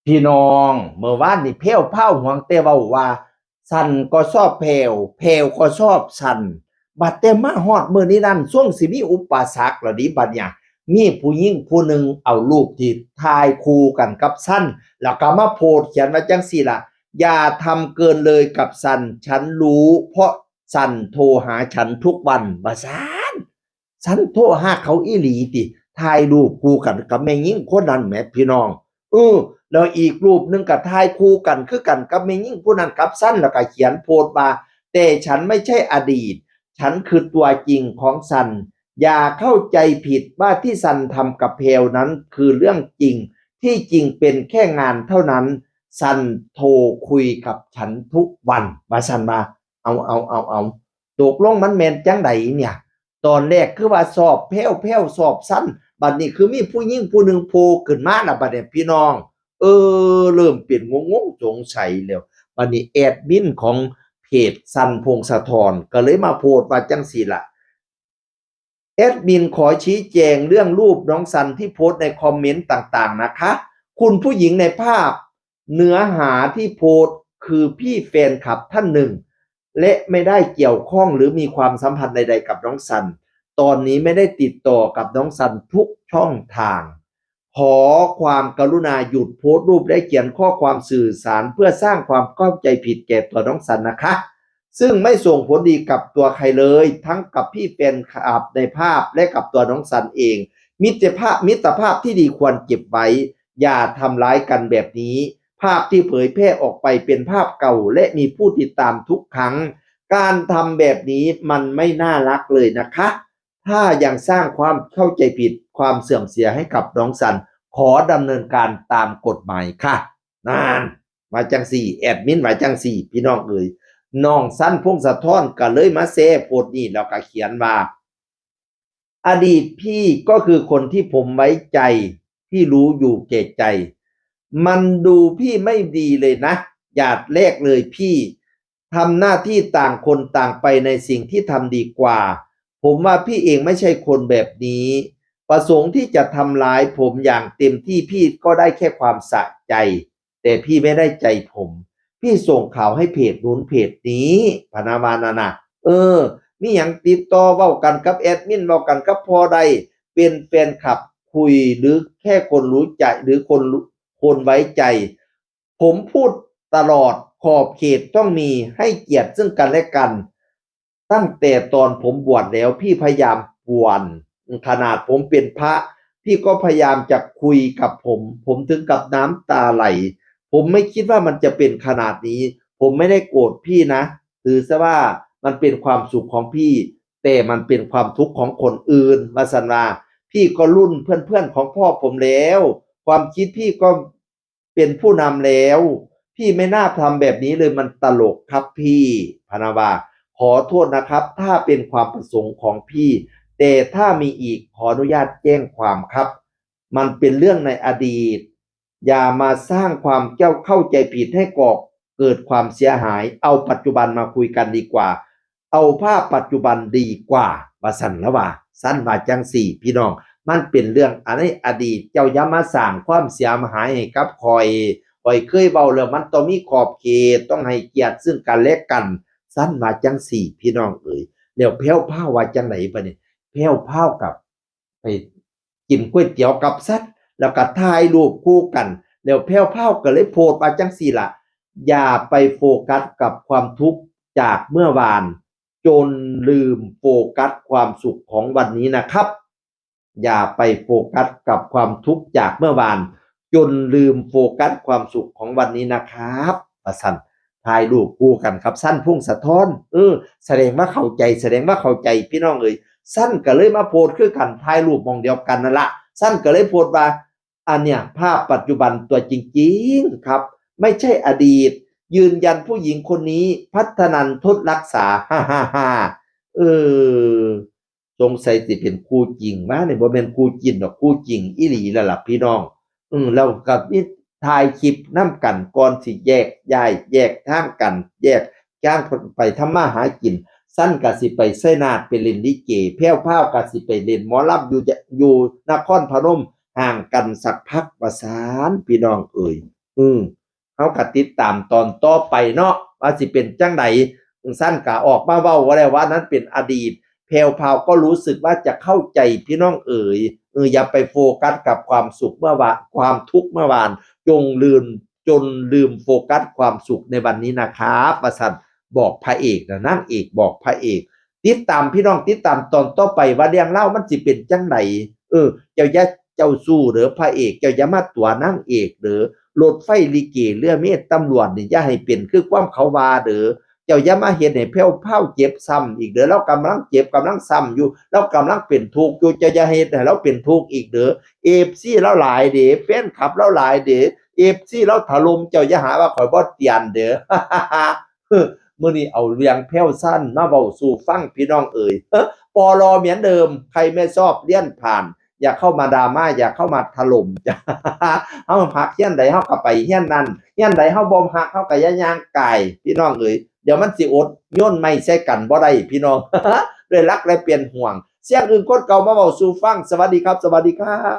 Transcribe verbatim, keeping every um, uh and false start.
พี่น้อง เมื่อวานนี่แพรวพราวหวงแต่เว้าว่า สันก็ชอบแพรว แพรวก็ชอบสัน บัดแต่มาฮอดมื้อนี้นั่น ช่วงสิมีอุปสรรคแล้วดิบัดเนี่ย มีผู้หญิงผู้หนึ่งเอารูปที่ถ่ายคู่กันกับสัน แล้วก็มาโพสต์เขียนว่าจังซี่ล่ะ อย่าทำเกินเลยกับสัน ฉันรู้ เพราะสันโทรหาฉันทุกวัน ว่าซั้น สันโทรหาเขาอีหลีติ ถ่ายรูปคู่กันกับแม่หญิงคนนั้นแหมพี่น้อง เออ แล้วอีกรูปหนึ่งก็ถ่ายคู่กันคือกันกับแม่หญิงผู้นั้นกับสัน แล้วก็เขียนโพสต์ว่า แต่ฉันไม่ใช่อดีต ฉันคือตัวจริงของสัน อย่าเข้าใจผิดว่าที่สันทำกับแพรวนั้นคือเรื่องจริง ที่จริงเป็นแค่งานเท่านั้น สันโทรคุยกับฉันทุกวัน ว่าสันว่า เอาเอาเอาเอา ตกลงมันแม่นจังใดเนี่ย ตอนแรกคือว่าชอบแพรวแพรวชอบสัน บัดนี้คือมีผู้หญิงผู้หนึ่งโผล่ขึ้นมาแล้วบัดนี้พี่น้อง เออ เริ่มเป็นงงๆสงสัยแล้ว บัดนี้แอดมินของเพจสันพงศธรก็เลยมาโพสต์ว่าจังซี่ล่ะ แอดมินขอชี้แจงเรื่องรูปน้องสันที่โพสต์ในคอมเมนต์ต่างๆนะคะ คุณผู้หญิงในภาพ เนื้อหาที่โพสต์คือพี่แฟนคลับท่านหนึ่ง และไม่ได้เกี่ยวข้องหรือมีความสัมพันธ์ใดๆกับน้องสัน ตอนนี้ไม่ได้ติดต่อกับน้องสันทุกช่องทาง ขอความกรุณาหยุดโพสต์รูปและเขียนข้อความสื่อสารเพื่อสร้างความเข้าใจผิดแก่ตัวน้องสันนะคะ ซึ่งไม่ส่งผลดีกับตัวใครเลย ทั้งกับพี่แฟนคลับในภาพและกับตัวน้องสันเอง มิตรภาพ มิตรภาพที่ดีควรเก็บไว้ อย่าทำร้ายกันแบบนี้ ภาพที่เผยแพร่ออกไปเป็นภาพเก่าและมีผู้ติดตามทุกครั้ง การทำแบบนี้มันไม่น่ารักเลยนะคะ ถ้ายังสร้างความเข้าใจผิดความเสื่อมเสียให้กับน้องสัน ขอดำเนินการตามกฎหมายค่ะ นั่น ว่าจังซี่ แอดมินว่าจังซี่ พี่น้องเอ๋ย น้องสันพงศธรก็เลยมาแชร์โพสต์นี้แล้วก็เขียนว่า อดีตพี่ก็คือคนที่ผมไว้ใจ พี่รู้อยู่แก่ใจ มันดูพี่ไม่ดีเลยนะ อย่าแลกเลยพี่ ทำหน้าที่ต่างคนต่างไปในสิ่งที่ทำดีกว่า ผมว่าพี่เองไม่ใช่คนแบบนี้ ประสงค์ที่จะทำร้ายผมอย่างเต็มที่ พี่ก็ได้แค่ความสะใจ แต่พี่ไม่ได้ใจผม พี่ส่งข่าวให้เพจนู้นเพจนี้ พะนะว่านั่นน่ะ เออ มีหยังติดต่อเว้ากันกับแอดมิน เว้ากันกับพ่อได้ เป็นแฟนคลับคุย หรือแค่คนรู้ใจ หรือคนรู้ คนไว้ใจ ผมพูดตลอด ขอบเขตต้องมี ให้เกียรติซึ่งกันและกัน ตั้งแต่ตอนผมบวชแล้ว พี่พยายามป่วน ขนาดผมเป็นพระ พี่ก็พยายามจะคุยกับผม ผมถึงกับน้ำตาไหล ผมไม่คิดว่ามันจะเป็นขนาดนี้ ผมไม่ได้โกรธพี่นะ ถือซะว่ามันเป็นความสุขของพี่ แต่มันเป็นความทุกข์ของคนอื่น ว่าสันว่า พี่ก็รุ่นเพื่อนๆของพ่อผมแล้ว ความคิดพี่ก็เป็นผู้นำแล้ว พี่ไม่น่าทำแบบนี้เลย มันตลกครับพี่ พะนะว่า ขอโทษนะครับ ถ้าเป็นความประสงค์ของพี่ แต่ถ้ามีอีกขออนุญาตแจ้งความครับ มันเป็นเรื่องในอดีต อย่ามาสร้างความเข้าใจผิดให้ก่อเกิดความเสียหาย เอาปัจจุบันมาคุยกันดีกว่า เอาภาพปัจจุบันดีกว่า ว่าสันละว่า สันว่าจังซี่ พี่น้อง มันเป็นเรื่องอันในอดีต เจ้าอย่ามาสร้างความเสียหายให้กับข้อย ข้อยเคยเว้าแล้ว มันต้องมีขอบเขต ต้องให้เกียรติซึ่งกันและกัน สันว่าจังซี่ พี่น้องเอ๋ย แล้วแพรวพราวว่าจังไดบัดนี้ แพรวพราวกับ ไปกินก๋วยเตี๋ยวกับสัน แล้วก็ถ่ายรูปคู่กัน แล้วแพรวพราวก็เลยโพสต์ว่าจังซี่ล่ะ อย่าไปโฟกัสกับความทุกข์จากเมื่อวาน จนลืมโฟกัสความสุขของวันนี้นะครับ อย่าไปโฟกัสกับความทุกข์จากเมื่อวาน จนลืมโฟกัสความสุขของวันนี้นะครับ ว่าสัน ถ่ายรูปคู่กันครับ สันพงศธร เออ แสดงว่าเข้าใจ แสดงว่าเข้าใจ พี่น้องเอ๋ย สันก็เลยมาโพสต์คือกัน ถ่ายรูปหม่องเดียวกันนั่นละ สันก็เลยโพสต์ว่า อันเนี้ยภาพปัจจุบันตัวจริงๆครับ ไม่ใช่อดีต ยืนยันผู้หญิงคนนี้ พัฒนันทดรักษา ฮ่าฮ่าฮ่า เออ สงสัยสิเป็นคู่จริงวะ นี่บ่แม่นคู่จิ้นดอก คู่จริงอีหลีแล้วล่ะพี่น้อง อืม แล้วก็มีถ่ายคลิปนำกัน ก่อนสิแยกย้าย แยกทางกัน แยกทางไปทำมาหากิน สันก็สิไปชัยนาทไปเล่นลิเก แพรวพราวก็สิไปเล่นหมอลำอยู่จะ อยู่นครพนม ห่างกันสักพัก ว่าซั้น พี่น้องเอ๋ย อืม เฮาก็ติดตามตอนต่อไปเนาะ ว่าสิเป็นจั่งใด ซั่นก็ออกมาเว้าว่าแล้วว่านั้นเป็นอดีต แพรวพราวก็รู้สึกว่าจะเข้าใจพี่น้องเอ๋ย เออ อย่าไปโฟกัสกับความสุขเมื่อวาน ความทุกข์เมื่อวาน จงลืม จนลืมโฟกัสความสุขในวันนี้นะครับ ว่าซั่น บอกพระเอกนะ นางเอกบอกพระเอก ติดตามพี่น้อง ติดตามตอนต่อไปว่าเรื่องราวมันสิเป็นจั่งใด เออ เจ้าอย่าเจ้าสู้เด้อพระเอก เจ้าอย่ามาตั๋วนางเอกเด้อ รถไฟลิเก เรือเมตำรวจนี่อย่าให้เป็นคือความเขาว่าเด้อ เจ้าอย่ามาเฮ็ดให้แพรวพราวเจ็บซ้ำอีกเด้อ ลาวกำลังเจ็บกำลังซ้ำอยู่ ลาวกำลังเป็นทุกข์อยู่ เจ้าอย่าเฮ็ดให้ลาวเป็นทุกข์อีกเด้อ เอฟซี ลาวหลายเด้ แฟนคลับลาวหลายเด้ เอฟซี ลาวถล่ม เจ้าอย่าหาว่าข้อยบ่เตือนเด้อ มื้อนี้เอาเรื่องแพรวพราวมาเว้าสู่ฟังพี่น้องเอ๋ย ปล เหมือนเดิม ใครไม่ชอบเลื่อนผ่าน อย่าเข้ามาดราม่า อย่าเข้ามาถล่ม จ้ะ เฮามักเฮียนใดเฮาก็ไปเฮียนนั้น เฮียนใดเฮาบ่ฮักเฮาก็อย่าย่างกาย พี่น้องเอ๋ย เดี๋ยวมันสิอดโยนไม้ใส่กันบ่ได้พี่น้อง ด้วยรักและเป็นห่วง เสียงอื่นคนเก่ามาเว้าสู่ฟัง สวัสดีครับ สวัสดีครับ